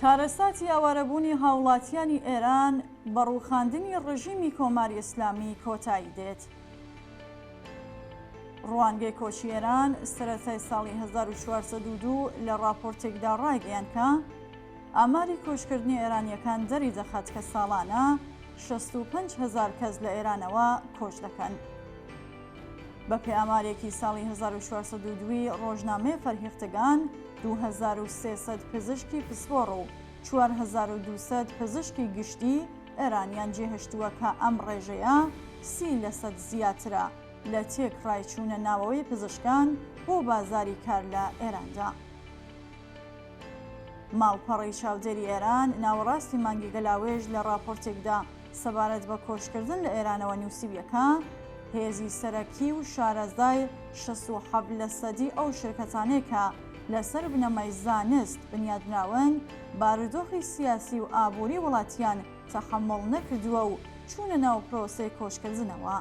کارەساتی ئاوارەبوونی هاوڵاتیانی ئێران بە ڕووخاندنی ڕژیمی کۆماری ئیسلامی کۆتایی دێت. ڕوانگەی کۆچی ئێران سەرەتای ساڵی 1402 لە ڕاپۆرتێکدا ڕایگەیاند کە ئاماری کۆچکردنی ئێرانییەکان دەریدەخات کە ساڵانە 65 هەزار کەس لە ئێرانەوە کۆچ دەکەن. بەپێی ئامارێکی ساڵی 1402 ی ڕۆژنامەی فەرهیختگان، 2300 پزیشکی پسپۆڕ و 4200 پزیشکی گشتی ئێرانیان جێهشتووە کە ئەم ڕێژەیە 30 لەسەد زیاترە لە تێکڕای چوونە ناوەوەی پزیشکان بۆ بازاری کار لە ئێراندا. ماڵپەڕی چاودێری ئێران ناوەڕاستی مانگی گەلاوێژ لە ڕاپۆرتێکدا سەبارەت بە کۆچکردن لە ئێرانەوە نووسیویە کە، هێزی سەرەکی و شارەزای 67 لەسەدی ئەو شرکەتانەی کە لەسەر بنەمای زانست بنیادنراون، بارودۆخی سیاسی و ئابووری وڵاتیان تەحەموڵ نەکردووە و چوونە ناو پرۆسەی کۆچکردنەوە.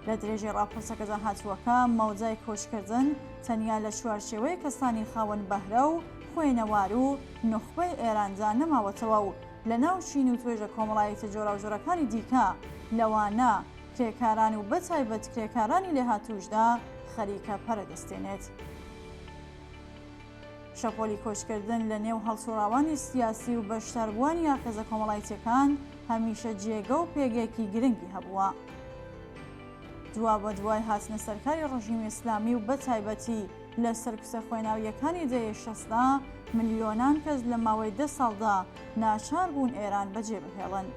لە درێژەی ڕاپۆرتەکەدا هاتووە کە مەودای کۆچکردن تەنیا لە چوارچێوەی کەسانی خاوەن بەهرە و خوێنەوار و نوخبەی ئێراندا نەماوەتەوە و لە ناو چین و توێژە کۆمەڵایەتیە جۆراوجۆرەکانی دیکە لەوانە کرێکاران و بەتایبەت کرێکارانی لێهاتووشدا خەریکە پەرە دەستێنێت. شەپۆلی کۆچکردن لە نێو هەڵسوڕاوانی سیاسی و بەشداربووانی ئاخێزە کۆمەڵایتیەکان هەمیشە جێگە و پێگەیەکی گرنگی هەبووە. دوابەدوای هاتنە سەرکاری ڕژیمی ئیسلامی و بەتایبەتی لە سەرکوتە خوێناوییەکانی دەیەی شەستدا، ملیۆنان کەس لە ماوەی دە ساڵدا ناچار بوون ئێران بەجێ بهێڵن.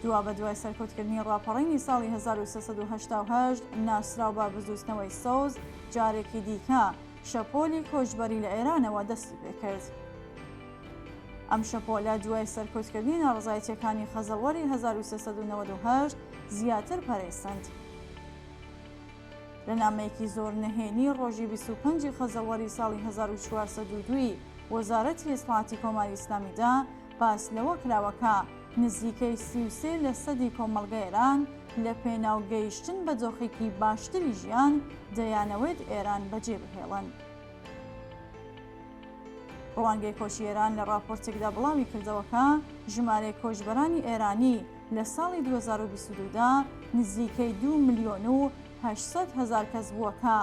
دوابەدوای سەرکوتکردنی ڕاپەڕینی ساڵی 1388 ناسراو بە بزووتنەوەی سەوز، جارێکی دیکە شەپۆلی کۆچبەری لە ئێرانەوە دەستی پێکرد. ئەم شەپۆلە دوای سەرکوتکردنی ناڕەزایەتییەکانی خەزەڵوەری 1398 زیاتر پەرەی سەند. لە نامەیەکی زۆر نهێنی ڕۆژی 25 ی خەزەڵوەری ساڵی 1402 ی وەزارەتی ئیتڵاعاتی کۆماری ئیسلامیدا باس لەوە کراوە کە نزیکەی 33 لەسەدی کۆمەڵگەی ئێران لە پێناو گەیشتن بە دۆخێکی باشتری ژیان دەیانەوێت ئێران بەجێ بهێڵن. ڕوانگەی کۆچی ئێران لە ڕاپۆرتێکدا بڵاوی کردەوە کە ژمارەی کۆچبەرانی ئێرانی لە ساڵی 2022 دا نزیکەی 2 ملیۆن و 800 هەزار کەس بووە کە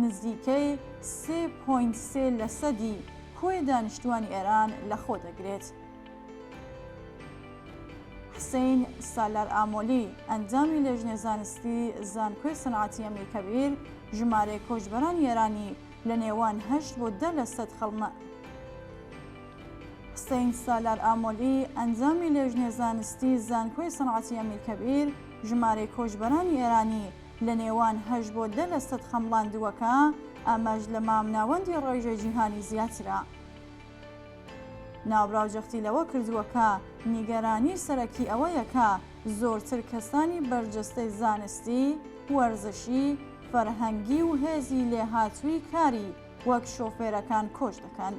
نزیکەی 3.3 لەسەدی کۆی دانیشتووانی ئێران لەخۆ دەگرێت. حسین سالار ئامۆلی، ئەندامی لێژنەی زانستی زانکۆی سەنعەتی ئەمیرکەبیر، ژمارەی کۆچبەرانی ئێرانی لە نێوان هەشت بۆ دە لەسەد خەڵمە. حسین سالار ئامۆلی، ئەندامی لێژنەی زانستی زانکۆی سەنعەتی ئەمیرکەبیر، ژمارەی کۆچبەرانی ئێرانی لە نێوان هەشت بۆ دە لەسەد خەمڵاندووە کە ئەمەش لە مامناوەندی ڕێژەی جیهانی زیاترە. ناوبراو جەختی لەوە کردووە کە نیگەرانی سەرەکی ئەوەیە کە زۆرتر کەسانی بەرجەستەی زانستی، وەرزشی، فەرهەنگی و هێزی لێهاتووی کاری وەک شۆفێرەکان کۆچ دەکەن.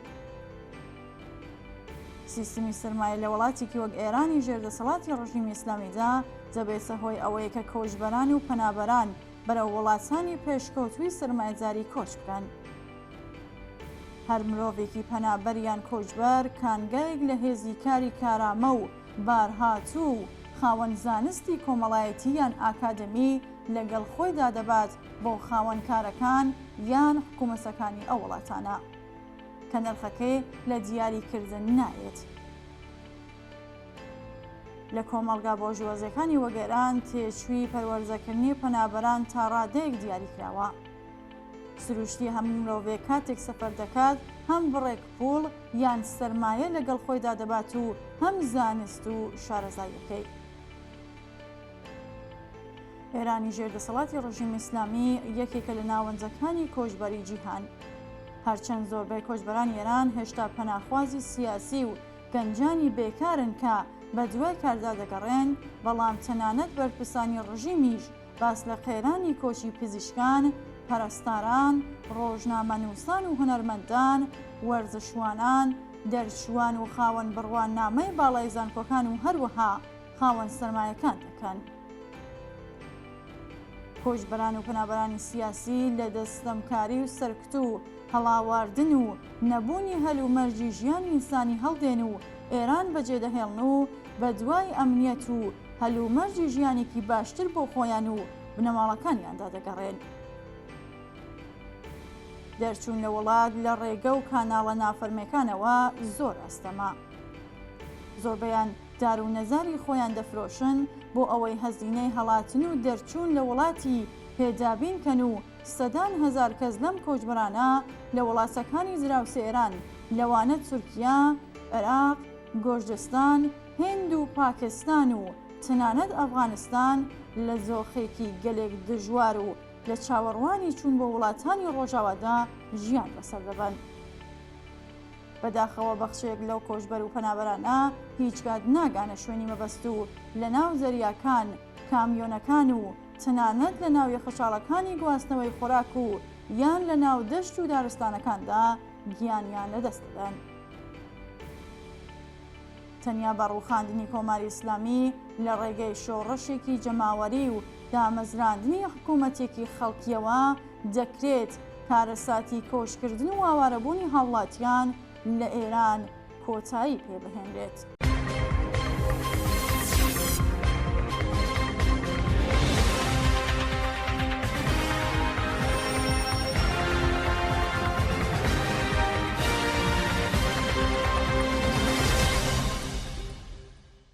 سیستمی سەرمایە لە وڵاتێکی وەک ئێرانی ژێر دەسەڵاتی ڕژیمی ئیسلامیدا دەبێتە هۆی ئەوەی کە کۆچبەران و پەنابەران بەرەو وڵاتانی پێشکەوتووی سەرمایەداری کۆچ بکەن. هەر مرۆڤێکی پەنابەر یان کۆچبەر کانگایەک لە هێزی کاری کارامە و بارهاتوو و خاوەن زانستی کۆمەڵایەتی یان ئاکادمی لەگەڵ خۆیدا دەبات بۆ خاوەن کارەکان یان حکومەتەکانی ئەو وڵاتانە کە نرخەکەی لە دیاری کردن نایەت. لە کۆمەڵگا بۆرژوازیەکانی وەک ئێران تێچووی پەروەردەکردنی پەنابەران تا ڕادەیەک دیاریکراوە. سروشتیە هەموو مرۆڤێک کاتێک سەفەر دەکات هەم بڕێک پوڵ یان سەرمایە لەگەڵ خۆیدا دەبات و هەم زانست و شارەزاییەکەی. ئێرانی ژێر دەسەڵاتی ڕژیمی ئیسلامی یەکێکە لە ناوەندەکانی کۆچبەری جیهان. هەرچەند زۆربەی کۆچبەرانی ئێران هێشتا پەناخوازی سیاسی و گەنجانی بێکارن کە بەدوای کاردا دەگەڕێن، بەڵام تەنانەت بەرپرسانی ڕژیمیش باس لە قەیرانی کۆچی پزیشکان، پەرستاران، ڕۆژنامەنووسان و هونەرمەندان، وەرزشوانان، دەرچووان و خاوەن بڕوانامەی باڵای زانکۆکان و هەروەها خاوەن سەرمایەکان دەکەن. کۆچبەران و پەنابەرانی سیاسی لە دەست ستەمکاری و سەرکوت و. هەڵاواردن و نەبوونی هەلومەرجی ژیانی ئینسانی هەڵدێن و ئێران بەجێدەهێڵن و بەدوای ئەمنیەت و هەلومەرجی ژیانێکی باشتر بۆ خۆیان و بنەماڵەکانیاندا دەگەڕێن. دەرچوون لە وڵات لە ڕێگە و کاناڵە نافەرمێکانەوە زۆر ئەستەمە. زۆربەیان دار و نەزاری خۆیان دەفرۆشن بۆ ئەوەی هەزینەی هەڵاتن و دەرچوون لە وڵاتی پێ دابین کەن و سەدان هەزار کەس لەم کۆچبەرانە لە وڵاتەکانی دراوسێ ئێران لەوانە تورکیا، عێراق، گۆرجستان، هیند و پاکستان و تەنانەت ئەفغانستان لە دۆخێکی گەلێک دژوار و لە چاوەڕوانی چوون بۆ وڵاتانی ڕۆژاوادا ژیان بەسەر دەبەن. بەداخەوە بەخشێک لەو کۆچبەر و پەنابەرانە هیچکات ناگانە شوێنی مەبەست و لەناو زەریاکان، کامیۆنەکان و تەنانەت لەناو یەخەچاڵەکانی گواستنەوەی خۆراک و یان لەناو دەشت و دارستانەکاندا گیانیان لەدەست دەدەن. تەنیا بە ڕووخاندنی کۆماری ئیسلامی لە ڕێگەی شۆڕشێکی جەماوەری و دامەزراندنی حکوومەتێکی خەڵکییەوە دەکرێت کارەساتی کۆچکردن و ئاوارەبوونی هاوڵاتیان لە ئێران کۆتایی پێ بهێنرێت.